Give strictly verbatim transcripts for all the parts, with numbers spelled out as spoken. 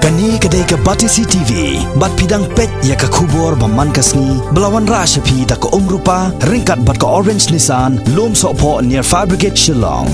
Kane ka dei ka Batesi T V, bad phi dang peit ïa ka khubor ba man ka sngi, ba la wanrah sha phi da ka Umrupa, ryngkat bad ka Orange Nissan, Lumsohphoh near Fire Brigade Shillong.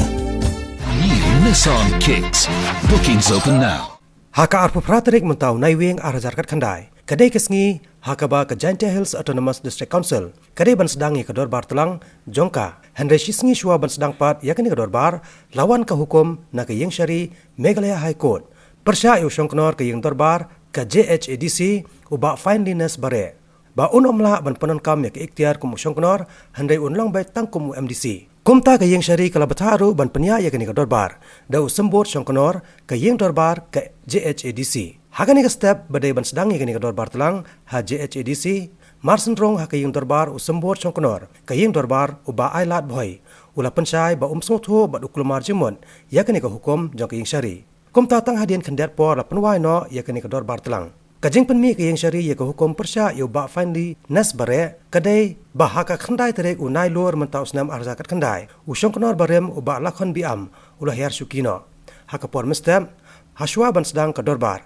New Nissan Kicks. Bookings open now. Ha ka arphew phra tarik mynta u Naiwieng ar hajar khatkhyndai, ka dei ka sngi ha kaba ka Jaintia Hills Autonomous District Council ka dei ban sdang ïa ka dorbar tlang jong ka. Hynrei shi sngi shuwa ban sdang pat ïa kane ka dorbar, la wan ka hukum na ka Ïingshari Meghalaya High Court pyrshah ïa u shongknor ka ïing dorbar ka J H A D C, u Bah Finelyness Bareh, ba un ym lah ban pyndonkam ïa ka iktiar kum u shongknor, hynrei un long beit tang kum u M D C. Kumta ka Ïingshari ka la bthah ruh ban pynïaid ïa kane ka dorbar da u symbud shongknor ka ïing dorbar ka J H A D C. Ha kane ka step ba dei ban sdang ïa kane ka dorbar tlang ha J H A D C, marsynrung ha ka ïing dorbar u symbud shongknor ka ïing dorbar u Bah Ailad Bhoi, u la pynshai ba um sngewthuh bad u kulmar jingmut ïa kane ka hukum jong ka Ïingshari. Kumta tang hadien khyndiat por la pynwai noh ïa kane ka dorbar tlang. Ka jingpynmih ka Ïingshari ïa ka hukum pyrshah ïa u Bah Finelyness Bareh ka dei ba ha ka khyndai tarik u Nailur mynta u snem ar hajar khatkhyndai, u shongknor barim u Bah Lakhon Biam u la hiar shuki noh ha ka por mynstep, ha shuwa ban sdang ka dorbar.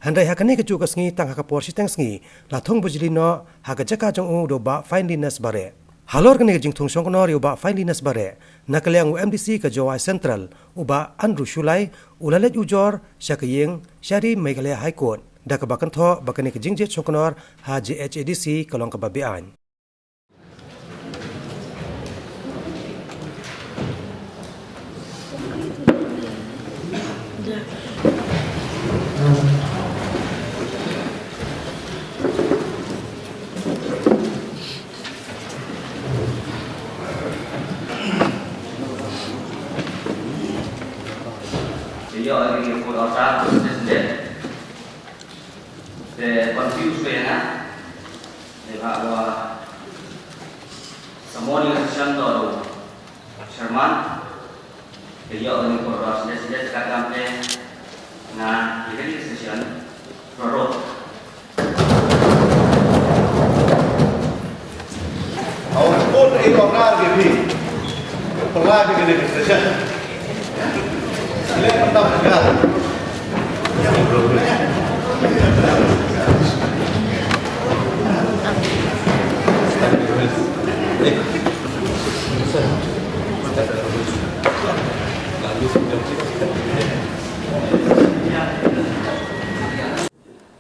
Hynrei ha kane kajuh ka sngi, tang ha ka por shiteng sngi, la thung bujli noh ha ka jaka jong u da u Bah Finelyness Bareh. Halor kane ka jingthung shongknor ïa u Bah Finelyness Bareh, na ka liang u M D C ka Jowai Central, u Bah Andrew Shullai, u la leit ujor sha ka Ïingshari Meghalaya High Court da kaba kynthoh ba kane ka jingjied shongknor ha J H A D C ka long kaba beaiñ. Ïa, ïa, ïa, ïa, ïa, Te confuse ka ïa nga. Te ba wa samon ïa ka session to, Chairman. Te ïoh ni ko ros, session, session, ka kam te nga ïa ka session prorok. Aw, pun i ko ngar ke phi. Pela ke kene ke session. Sila mantap tegar.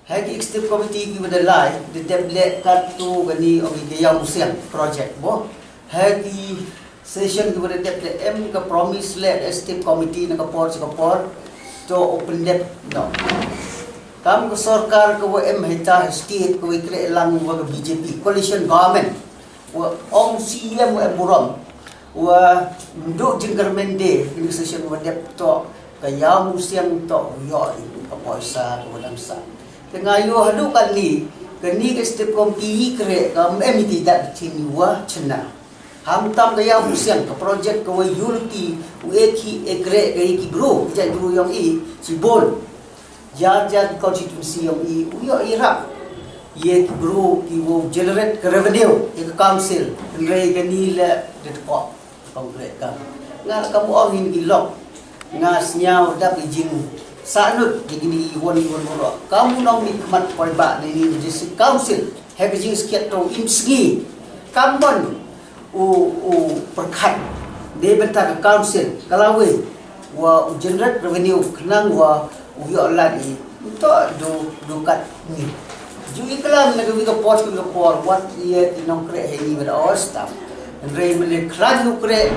Ha ki executive committee kiba da lai, da dep leh katto katne, ong ki, ka Ïawmusiang project mo. Ha ki session kiba da dep leh, em ka promise leh ka executive committee na ka por sha ka por, to u pyndep noh. Kam ka sorkar kaba em hangta ha state kaba ïakren lang bad ka B J P, coalition government. Wa ong shi lem wa em burom. Wa ym duh jingkyrmen de, kane ka session wa dep to, ka Ïawmusiang to u ïoh ïa ka poisa kaba dang sah. Te nga ïoh haduh katne, kane ka executive committee i kren, kam em ïa ki dak ktien wa chynna. Hangta ka Ïawmusiang, ka project ka wa u lynti, u e ki, e kren, ka e ki bru, ki jait bru yong i, shibun. Jar jar ki constituency yong i, u ïoh ïarap ïa ki bru kiwa generate ka revenue ïa ka council. Hynrei kane leh da dkoh, kongkret kam. Nga kam ong hi na ki lok. Nga sngew dap i jingsahnut ïa kine i wan i wan baroh. Kam u nongmihkhmat paidbah na ine i district council, ha ka jingskhem to im sngi. Kam ban u, u pyrkhat, dei bynta ka council, ka lawei, wa u generate revenue khnang wa u ïoh lad i, to du, du kat ni. Ju i klam na ka wi ka por, ka wi ka por, wat ïa ki nongkren ha ini wa da o staff. Hynrei mynne khlad u kren,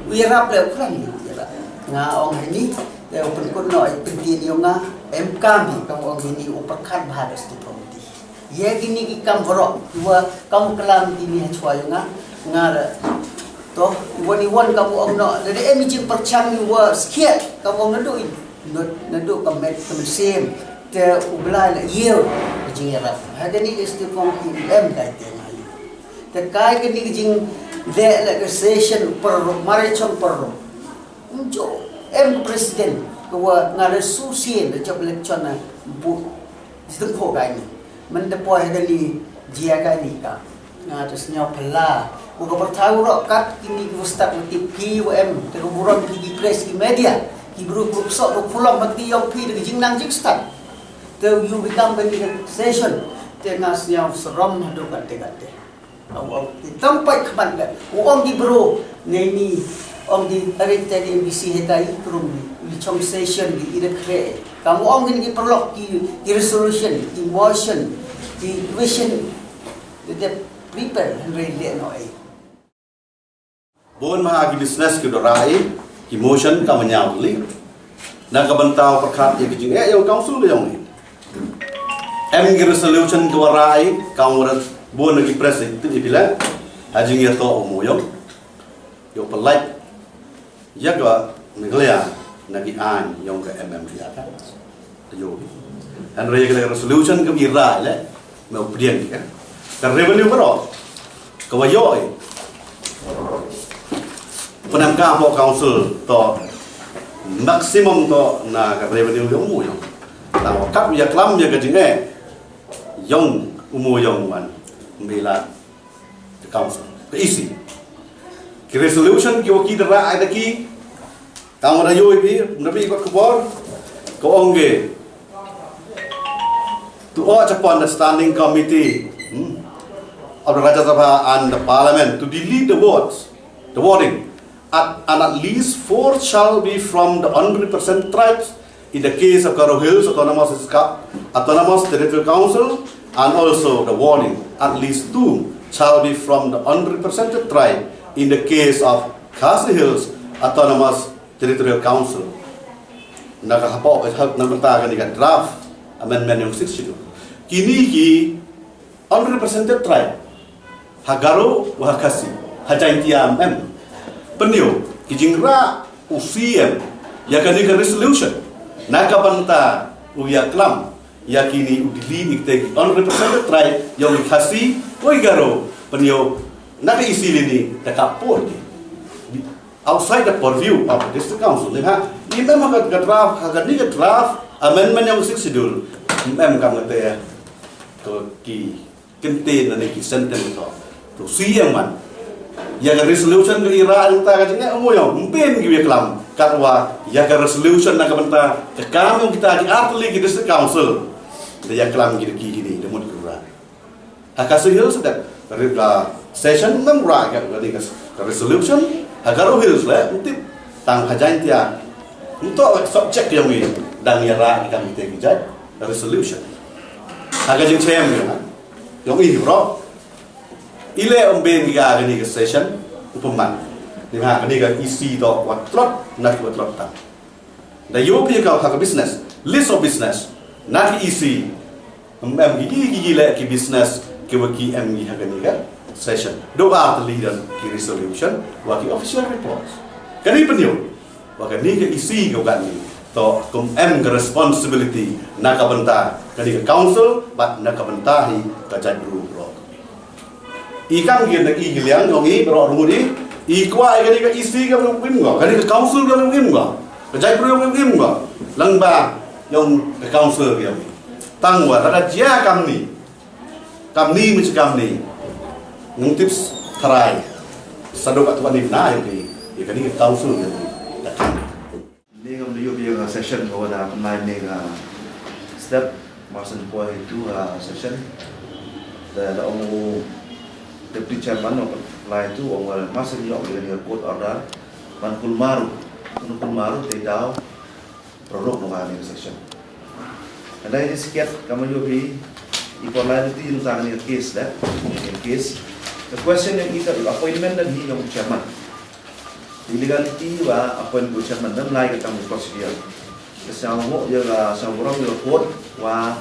u ïarap leh u khlad u ïarap. Nga ong ha ini, te u pynkut noh i pyntien yong nga, em kam hi, kam ong ha ini, u pyrkhat bha da stu committee. Ïa kine ki kam baroh, kiwa kam klam kine ha chwa ïa nga, nga la. To, wan i wan kam ong noh, lada em i jingpyrshang iwa skhem, kam ong naduh i, naduh ka met ka mynsiem, te u Blai la ïoh ka jingïarap. Ha kane ka state kong ki em kai te nga ïoh. Te kai kane ka jingleh la ka session per, marechong per. Ym ju em ka president, ka wa nga la shu sien da jop election na bu jitengkho ka ni. Mynta poi ha kani jia ka ni ka. Nga ta sñiaw phylla. Wa ka pyrthai u roh kat kini ki wa stad wa tip ki wa em. Te ka burom ki ki press ki media. Ki bru bru ksoh bru pulong bad ki yong phi da ka jingnang jingstad. Te u ïoh bitam kane ka session, te nga sngew srom haduh katte katte. Ong, ong, te tam pat khmat leh. U ong ki bro, ngi ni, ong ki arif te ki M B C heta i prum ni, i chong session ki i da kre. Kam ong kine ki paralok ki, ki resolution, ki motion, ki question, te te prepare, hynrei leh noh ei. Bun ma ki business ki da rai, ki motion ka ma ñiaw li. Na ka bynta u pyrkhat ïa ki jingeh ïa u council ka jong i. Em ki resolution ki wa rai, ka wa bun na ki press i, i pila. Ha jingïatoh u Moyong. Ïa u pynlait. Ïa ka Meghalaya na ki aiñ ïong ka M M P A ka. Ïa u. Hynrei ka resolution ka i rai le. Me u pdiang ka. Ka revenue baroh. Ka wa ïoh i. Pynam ka hapoh council to maximum to na ka revenue ïong u Moyong. Tang wa kap ïa klam ïa ka jingeh ïong u Moyong wan. Me la ka council, ka E C. Ki resolution ki wa ki da rai da ki, ka wa da ïoh i phi, na phi kot khubor, ka ong ke, to urge upon the standing committee, hmm, of the Rajya Sabha and the Parliament to delete the words, the wording, at, and at least four shall be from the unrepresented tribes. In the case of Garo Hills Autonomous, Autonomous Territorial Council, and also the warning, at least two shall be from the unrepresented tribe in the case of Khasi Hills Autonomous Territorial Council. Na ka hapoh, eh, na ka bynta kane ka draft amendment ïong Sixth Schedule. Kine ki unrepresented tribe. Ha Garo, wa ha Khasi, ha Jaintia em. Pynïoh, ki jingrah u C M, ïa kane ka resolution. Na ka bynta u ïa klam, ïa kine u delete ïa kite ki unrepresented tribe, ïa u Khasi, u Garo, pynïoh, na ka E C lini, da ka por ki. Outside the purview of the district council, ni ha, ni mem ha ka draft, ha kane ka draft, amendment ïong Sixth Schedule, mem kam kata ïa, to ki, contain na ne ki sentence to. To C M man. Ïa ka resolution ka i rah ïa ka jingeh u Moyong. Ym pyn ki ïa klam. Katwa ïa ka resolution na ka bynta ka kam ïong kita ki artylli ki district council. Da ïa klam ki da ki kini da mut ki rah. Ha Khasi Hills da ka re-, ka session nang rah ka, ka, ka resolution. Ha Garo Hills le, ym tip. Tang ha Jaintia. Ym toh subject ïong i dang ïa rah ki kam kita ki jait. Resolution. Ha ka jingchem ïa. Ïong i bro. I le ym byn ki ka kane ka session, u pynman. Ni ha kane ka E C to wa tlot, na ki wa tlot tam. Da ïoh phi ka ha ka business, list of business, na ki E C, em, em ki, ki, ki le ki business, ki wa ki em ki ha kane ka session. Do artylli don ki resolution, wa ki official reports. Kane pynïoh. Wa kane ka E C ka wa kane. To kum em ka responsibility na ka bynta kane ka council bad na ka bynta hi ka jaitbru bro. I kam ki na i ki liang ïong i bro rudi. I kwah i kane ka E C ka wa im ngo. Kane ka council ka wa im ngo. Ka jaitbru ka wa im ngo. Lang ba ïong ka council ka ïong i. Tang wa lada jia kam ni. Kam ni mesti kam ni. Nung tips tharai. Sadok atu ani na ïa ni. Ïa kani ka council ïa ni. Ni kam ni ïa ka session ka wada pynlai ni ka step. Marsen poi tu ha session. Da da ong u deputy chairman ong pynlai tu ong wal marsen ïa ka court order. Man kulmaru. Kulmaru te dau. Produk nong kani ka session. Hynrei ni sikiat ka ma ïohi i por lai ti nong kani ka case da. Ka case. The question yang ita appointment dan ni ïong chairman. Illegality wa appoint bu chairman dan lai ka kam procedure. Ka sa mo ïa ka sa burom ïa court wa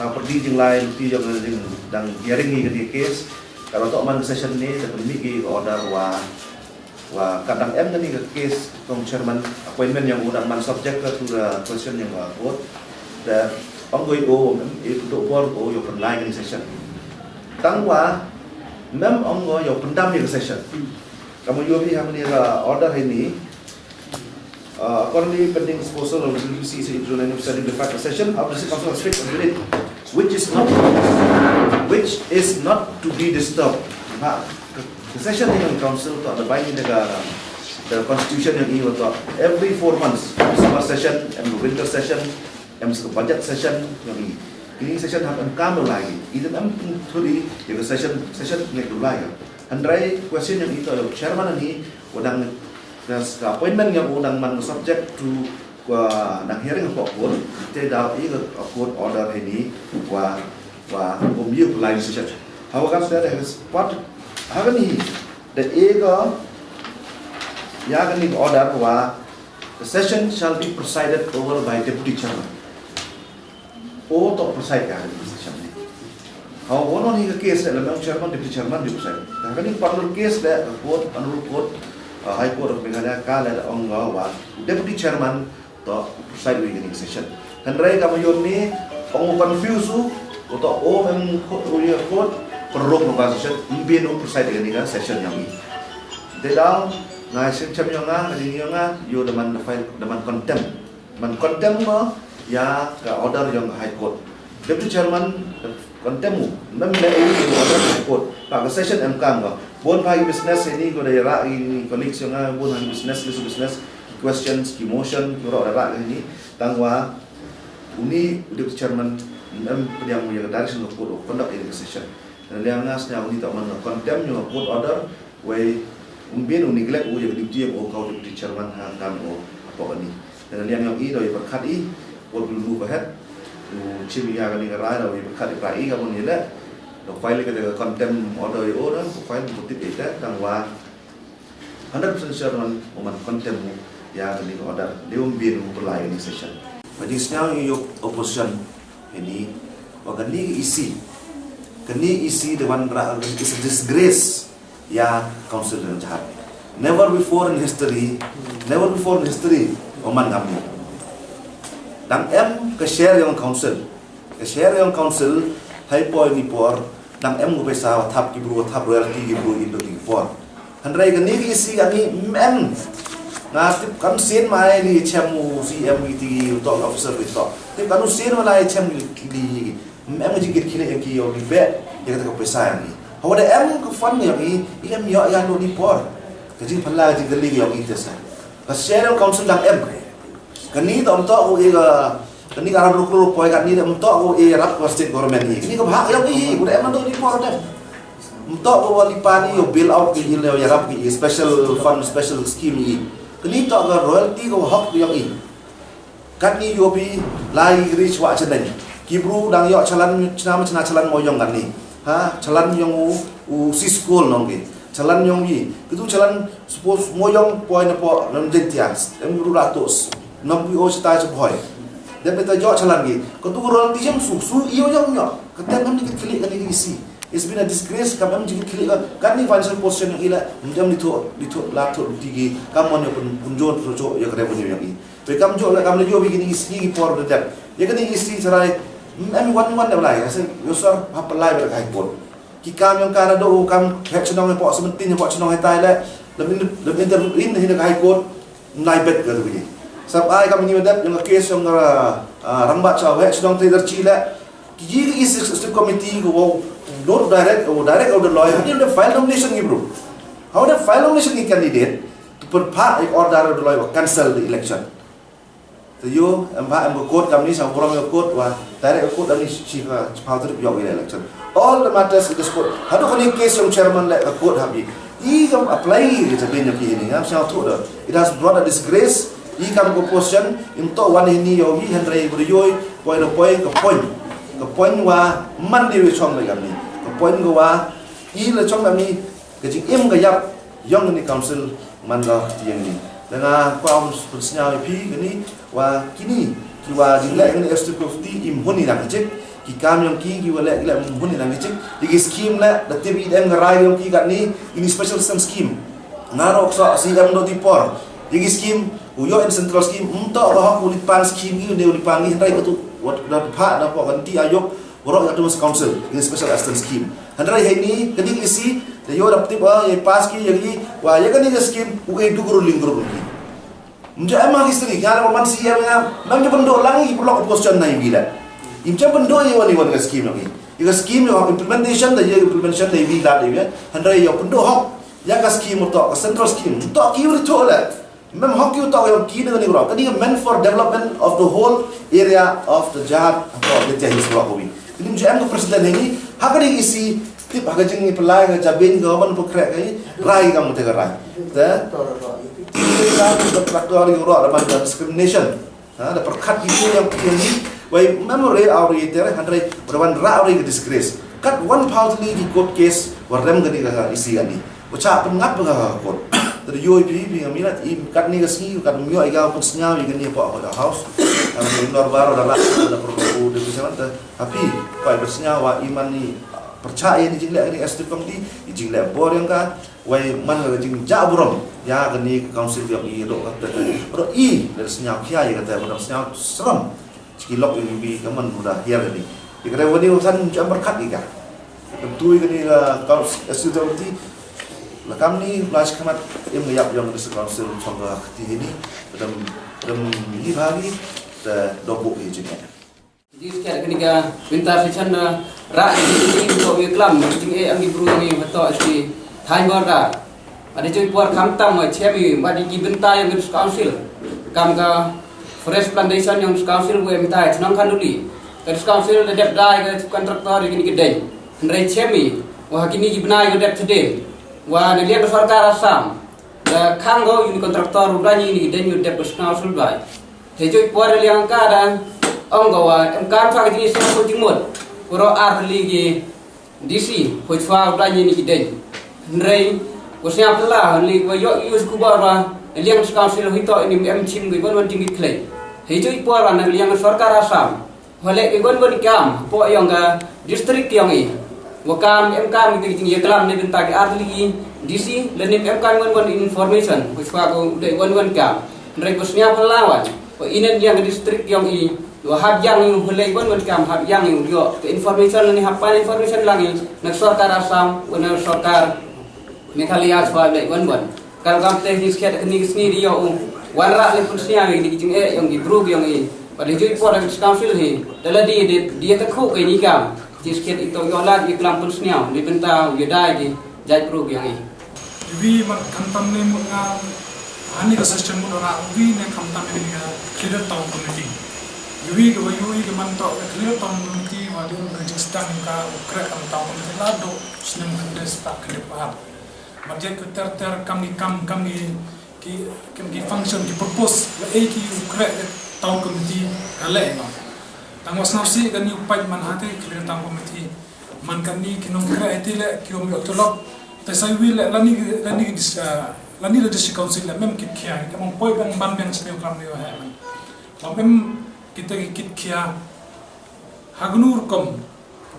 ka perdi jing lai ti ïong jing dang hearing ni ka case. Kalau tok man ka session ni da permi ki order wa Wa ka dang em kani ka case tong chairman appointment ïong u dang man subject ka to the question ïong ka court. Da ong ko ïa u em i to bor ko ïa u pynlai kani session. Tang wa mem ong ko ïa u pyndam ïa ka session. Ka ma ïohi ha kani ka order ha ini. Uh, accordingly, pending disposal of the W C C into the session of the council has fixed a minute, which is not, which is not to be disturbed. Ha, the session in council to the binding the, the constitution yang iwa to every four months, summer session and winter session. Em sa budget session yong i. Ini session hap em kam lai. I dang em thuri ya session session ngai du lai. Hynrei question yong i to yong chairman ni wadang das ka appointment yong wadang man subject to wa dang hearing of court. Te da i ka court order ini wa wa um yu lai session. Hawa kan sa da spot hawa ni da i ka ya ka ni order wa the session shall be presided over by deputy chairman. O to preside ka ha kani ka session ni. Hawa, ono ni ka case le, lam chairman, deputy chairman, deputy chairman. Ka kani panel case le, ka court, panel court, uh, High Court of Meghalaya ka le da ong wa deputy chairman to preside wi kani ka session. Hynrei ka ma yom ni ong confuse u, u to o em court, u ya court, perrok no ka session, mbin u preside kani ka session yong i. Te daw, ngai sim cham yong nga, kani yong nga, yo da man da file, da man contempt. Man contempt mo ya ka order yong High Court. Deputy chairman contempt mo. Mem le i order High Court. Pa ka session em kam ko. Bon pa i business ini ko da ra i colleagues yong nga bon ha business, business, business, questions, ki motion, ki ro da ra ini. Tang wa uni deputy chairman em pediang mo ya ka direction of court of conduct in the session. Na liang nga snya uni to man contempt yong court order. Wei, um bin u neglect u ya ka duty yong u ka u deputy chairman ha kam u apok ani. Te na liang yong i do i berkat i, wat lu lu bahet. U chim ya kani ka rai do i berkat i pra i ka mun i le. Do file ka contempt order i o da, u file u tip i te, tang wa hundred percent sure man, u man contempt u ya kani ka order. Di um bin u pulai ini session. Ka jingsnyaw i yok opposition ini, wa kani ka E C. Kani E C de wan ra is a disgrace. Ya council ng jahar. Never before in history, never before in history, oman kami. Dang em ka share yong council. Ka share yong council, hai poi ni por, dang em ko pesa wa thap ki bru, wa thap royalty ki bru indo ki por. Hynrei kani ki isi kami em. Nga tip kam sien mai ni chem u C M ki ti u tok officer ki tok. Tip kam sien mai chem ki di. Em ka jingkit khlieh ïa ki ïa u dei beh ïa kata ka pisa ïa ngi. Hawa da em ka fund ïa ngi, i em ïoh ïa u dei por. Ka jingpynlong ka jingkylli ïa ngi te sa. Ka share council dang em. Kani to ym toh u ïa ka, kani ka arphew klur poi kani da ym toh u ïa rap ka state government i. Kani ka bhah ïa ngi, u da em u dei por da. Ym toh u wa li pan i u bail out ki i leh ïa rap ki i special fund, special scheme i. Kani to ka royalty ka hok ïa ngi. Katni ïoh phi lai ri chwa chaneng. Ki bru dang ïoh chalan chna ma chna chalan mo ïong katni. Ha, chalan ïong u, u si skul nong ki. Chalan ïong i. Kitu chalan suppose mo ïong poi na po nam jentias. Em bru da tos. Nam pi o chita cha boy. Dem ta ïoh chalan ki. Kitu ko rol ti jam su, su ïoh ïong ïoh. Kata nam ni kit kili kani ki si. It's been a disgrace kam em jingkit kili ka. Katni financial position ïong i la. Dem ni to, ni to la to ti ki. Kam mo ïong pun, pun jon to cho ïong revenue ïong i. Pe kam jok la kam la jok bi kini isi ki por de dep. Ye kini isi sarai. Em wan wan de lai. Asa yosar hap lai ber kai por. Ki kam ïong ka na do kam hek chnong hek pok seventeen hek pok chnong hek tai le. Lem in lem in ter in hin kai por. Nai bet ka tu ni. Sab ai kam ni dep ïong case ïong rang bat cha hek chnong te der chi le. Ki ji ki isi executive committee ko do direct o direct o de lawyer. Ni de file nomination ni bro. How the file nomination ni candidate to put part order of the lawyer cancel the election. Te ïoh em ba em ka court kam ni sa burom ïa court wa direct ka court kam ni shi ka chipau trip ïoh ïa election. All the matters in this court. Haduh kani case ïong chairman le ka court ha bi. I kam apply ïa ka jabin ïa ki ni ngam sngewthuh da. It has brought a disgrace. I kam ko position im to wan hi ni ïoh i hynrei bri ïoh poi da poi ka point. Ka point wa man di wi chong le kam ni. Ka point ko wa i le chong kam ni. Ka jingim ka ïap ïong ni council man ka tieng ni. Te nga kwah pynsngew ïa phi kini wa kini ki wa jingleh kini S two fifty im hun ni nang jik ki kam ïong ki ki wa leh leh hun ni nang jik. Ïa ki scheme leh da tip i deng rai ïong ki katni ini special assistance scheme. Nga rok sa si dang do di por. Ïa ki scheme u ïoh in central scheme um to ka hok u li pan scheme ki u ne u li pan ki hynrei ka tu wat da pha da pok kan ti ayok. Warok ïa Autonomous Council, ïa special assistance scheme. Hynrei hei ni, kani ki isi, da ïoh da ptip, ah, ïa pass ki, ïa ki, wa, ïa kani ki scheme, u ei du guru ling guru ki. Mja em ha history, ïa la man si ïa nga, nam ïa pyndoh lang ïa pynlok opposition na ïa wi la. Im ïa pyndoh ïa wan ïa wan ka scheme ïa ki. Ïa ka scheme ïa implementation, da ïa implementation da ïa wi la da ïa. Hynrei ïa pyndoh hok, ïa ka scheme to, ka central scheme, to ki ïa ri to la. Mem hok ïa u tok ïa ki ne kane ka rok. Kane ka meant for development of the whole area of the Jaiñtia Hills Block ka wi. Kane mynta em ka president hangne, ha kane ka isi, tip ha ka jingïapyllait ka jabieng ka ban pyrkhat ka rai ka mut ka rai. Te, ka contractor ïa u rok da ban discrimination. Ha, da pyrkhat ki ïa ki ïa ni. Wei mem re au re te re hynrei da ban ra re ka disgrace. Katwan phaw tylli ki court case wa rem kane ka isi kane. Wa chah pyngngad ba ka kot. Te da ïohi phi phi ha minot i katne ka sngi, katne ïoh i ka pynsngew i kane hapoh ka house. Hynrei i Norbar da lah da perlu da ki saman te. Ha phi, phi pynsngew wa i man i pyrchah ïa ni jingleh kane executive committee, i jingleh bor ïa ka, wei man ka jingjah burom ïa kane ka council ïa i ruh kata. Ruh i da sngew khia ïa kata, ba da sngew srem. Ki lok ïa i ka man u da hiar kane. Ïa kata wani u san jam berkat ïa ka. Tentu ïa kane ka council, executive committee. La kam ni la shi khmat im ka ïap ïong district council chong ka kti hini. Dam dam ni bagi te dobu ïa jingeh. Ji sket kane ka winter session na ra ni ni ko wi klam jingeh ang di bru ni hato sti thaiñ border. Bad da joi por khamtam wa chem i bad ki bynta ïong ka district council. Kam ka forest plantation ïong district council wa em tai chnong Khanduli. Ka district council da dep dai ka contractor ïa kine ki dei. Hynrei chem i wa kine ki bnai wa dep tdem. Wa na liang ka sorkar Assam. Da khang ko ïa kine contractor u dai ïa kine ki dei u dep ka district council bai. Te joi por liang ka da ong ko wa em kam sa ka jingïaseng ko jingmut. Kuro ar li ki D C, poi chwa u da ni ki dei. Hynrei, ko sia pela, li ko yo yu scuba ra, liang ska sil hito ni em chim ko bon wan jingit klei. Hei joi por na liang sorkar Assam. Hole ko bon bon kam, po yong ka district yong i. Wa kam em kam ki jing ye klam ni bynta ki ar li D C, le ni em kam bon bon information, ko chwa ko dei bon bon kam. Hynrei ko sia pela wan, ko inen liang district yong i. Wa hap yang ïa u hulei wan wan kam hap yang ïa u ïoh ka information lane hap pan information lang ïa na sorkar Assam wan na sorkar Meghalaya swa lei wan wan. Kal kam te hi sket ni sngi di ïoh u wan ra le pun snia ïa ki jingeh ïong ki bru ïong i. Pada jui por da council hi da la di di di ta khu ka ni kam. Ji sket ito ïoh la di klam pun snia di bynta ïa dai di jai bru ïong i. Wi man khamtam ne mut nga hani ka session mut ora wi ne khamtam ne ka clear town committee. Wi ka wa wi ka man to ka clear town committee wa dun ka jingstang ka u krek ka town committee la do snem khynde spah khynde pahar. Mat jek ka ter ter kam ni kam kam ni ki kam ki function ki purpose la e ki u krek ka town committee ka le no. Tang wa snap si ka ni u paj man ha te clear town committee. Man kani ki nongkreh iti le ki um ïoh tulop. Te sa wi le lani lani dis lani le district council le mem kit khia ki mong poi bang ban bang smiu klam ni wa he man. Wa mem kita ki kit khia. Ha gnu rukom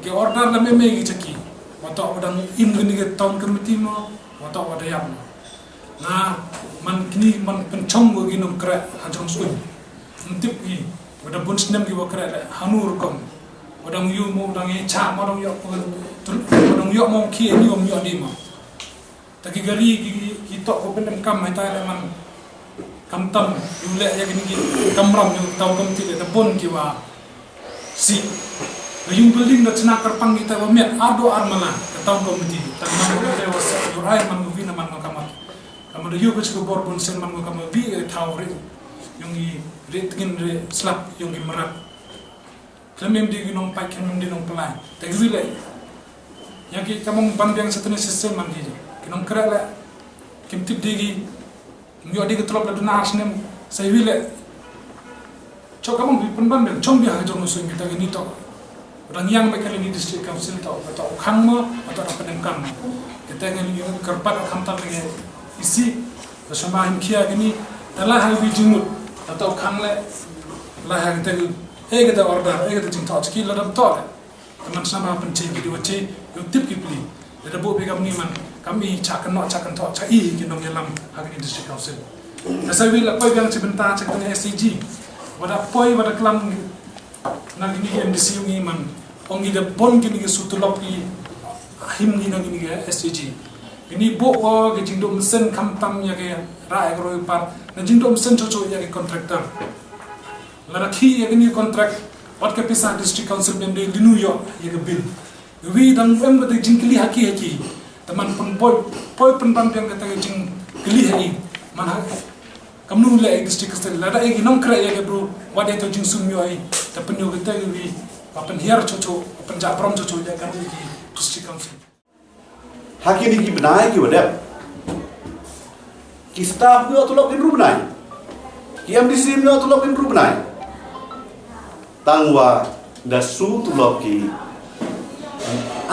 ki order le mem ki chaki. Wa to wa dang im gani ki town committee mo wa to wa dayam mo. Nga man kini man penchong go ki nongkreh ha jong suin. Ntip ki wa da bun snem ki wa kreh le hanu rukom. Wadang yu mo dang ye cha mo dang yok ko tul mo dang yok mo ki ni mo yok di mo. Ta ki gari ki ki tok ko benem kam hai ta le man kam tam yu le ya ki ni ki kam ram yu tau kam ti le da bon ki wa si. Ga yung building da chna kar pang ki ta wa met ado armala ka tau kam ti ta man ko te wa sa yu rai man ko vina man ko kamat. Kamat yu ko chiko bor bon sen man ko kamat vi e tau re yung i re tingin re slap yung i merat. Khlem im di ki nongpait khlem im di nongpyllait. Te ki wi leh. Ïa ki ka mong ban biang sa tene system man ki. Ki nongkreh leh. Kim tip di ki. Ym ïoh di ki tulop la duna ar snem. Sa wi leh. Chok ka mong bi pynban biang chong biang ha jong u suin kita ki ni to. Dang ïang ba ka ni district council to. Ba to khang mo, ba to pynban kam. Kita ngi ïoh kyrpad kham tam ngi isi. Ba sama him khia ki ni. Te la ha wi jingmut. Ba to khang leh. La ha kita ngi. Ei kata order, ei kata jingthoh ki la dam thoh. Te man sama pyncheng ki dei wa che, ïoh tip ki pli. Lada buh phi kam ni man, kam i cha kan noh, cha kan thoh, cha i ki nongïalam ha kani district council. Te sa wi la poi biang chi bynta cha kani S A G. Wada poi wada klam na kini M D C ong i man. Ong i da bon kini ki sutulop i him ni na kini ki S A G. Kini buh o ki jingdum sen kham tam ïa ki rai ka roi par. Na jingdum sen chocho ïa ki contractor. Lada ki ïa kini contract wat ka pisa district council bem dei linu ïoh ïa ka bill. Wi dang em ka jingkylli ha ki ha ki. Te man pun poi poi pun ban biang kata ka jingkylli ha i. Man ha Kamnu leh ïa ki district council, lada ïa ki nongkreh ïa ki bru, wat ïa to jingsum ïoh ïa, te pynïoh kita kiwi, ba pynhiar chocho, ba pynjah brom chocho ïa kane ki district council. Ha kine ki bnai kiwa dep, ki staff ym ïoh tulop hynriew bnai, ki M D C ym ïoh tulop hynriew bnai. Tangwa da shu tulop ki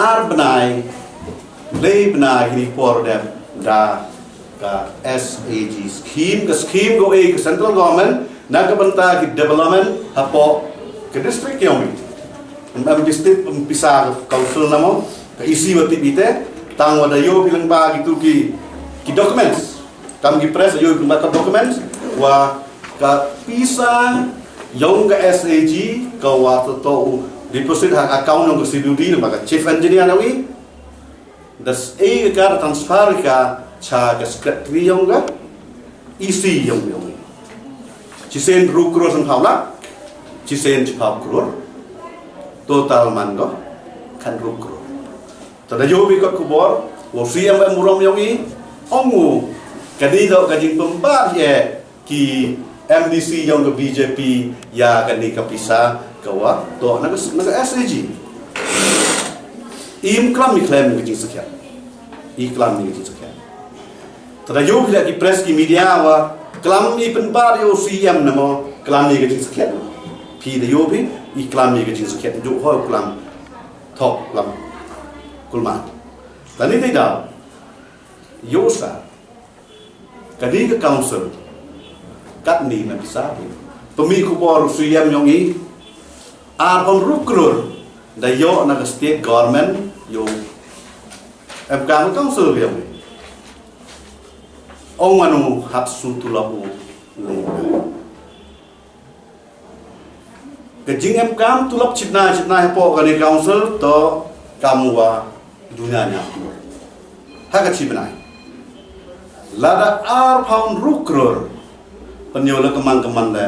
ar bnai, lai bnai hini por dep da ka S A G scheme, ka scheme ko e ka central government na ka bynta ki development hapoh ka district yong i. Em, em, district, em, pisa ka council namo, ka E C wa tip ite, tangwa da ïoh phi lyngba kitu ki, ki documents. Kam ki press ïoh phi lyngba ka documents, wa ka pisa yong ka S A G, ka wa to, to u deposit ha account yong ka C W D, lyngba ka chief engineer na wi. Da s-, e ka ka transfer ka cha ka secretary yong ka E C yong yong. Chisien hynriew klur sanphew lak, chisien chiphew klur, total man ko khathynriew klur. Te da ïoh phi kot khubor, wa u C M wa em burom yong i, ong u, kani da ka jingpynbha ïa ki M D C yong ka B J P ïa kani ka pisa ka wa to na ka, na ka S A G. Im klam i khlem ka jingsakhiat. I klam i ka jingsakhiat. Te da ïoh phi leh ki press ki media wa klam i pynbha ïa u C M namo, klam i ka jingsakhiat. Phi da ïoh phi, i klam i ka jingsakhiat, ju hoi klam. Thok klam. Kulmar. Tani te da. Ïoh sa. Kani ka council, katni na pisa phi. Pynmih khubor u C M yong i, arphew hynriew klur, da ïoh na ka state government, ïoh em kam ka council yong i. Ong mano hap shu tulop u. Ka jingem kam tulop chitna chitna hapoh kani council to kam wa dunia nya. Ha ka chi bnai. Lada arphew hynriew klur pynïoh la ka man ka man le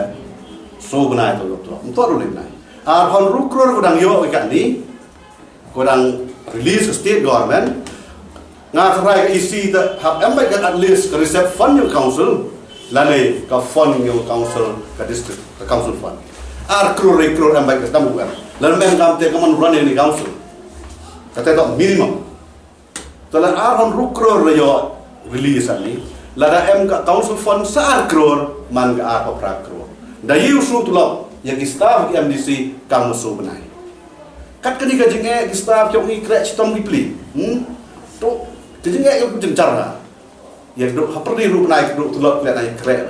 shu bnai to tulop. Nto ru le bnai. Arphew hynriew klur ko dang ïoh ka ni. Ko dang release state government. Nga tharai ka E C te hap em bad ka at least ka reserve fund yong council. Lane ka fund yong council ka district, ka council fund. Ar klur, lai klur em bad ka tam bukan. Lane em kam te ka man run yong ni council. Kata to minimum. Te lada arphew hynriew klur la ïoh release ani. Lada em ka council fund sa ar klur, man ka arphew phra klur. Da ïoh shu tulop, ïa ki staff ki M D C kam shu bnai. Kat kani ka jingeh ki staff jong i kreh chitom ki pli. Hmm? To, ka jingeh ka jingchar na. Ïa duk ha pyrdi ruh bnai ka duk tulop leh na ïa kreh.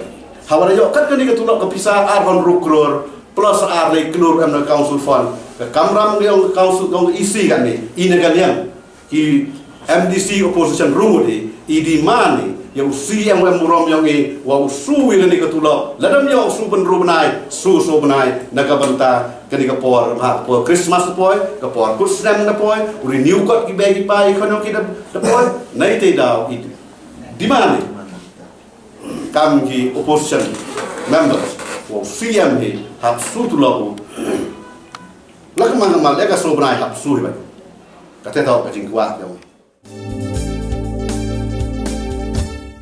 Haba da ïoh kat kani ka tulop ka pisa arphew hynriew klur plus ar lai klur em na council fund. Ka kamram ka yong ka council yong ka E C kani. I na ka liang. Ki M D C opposition ruh i, i demand i, ïa u C M wa em burom yong i, wa u shu ïa kani ka tulop. Lada ym ïoh u shu pynru bnai, shu shu bnai, na ka bynta, kani ka por, ha ka por Christmas da poi, ka por kut snem da poi, u renew kot ki bei ki pai, ki khon ki da, da poi, na ite daw i demand i. Kam ki opposition members, wa u C M hi, hap shu tulop u. La ka man ka man, la ka shu bnai hap shu hi bad. Kata tau ka jingkwah yong i.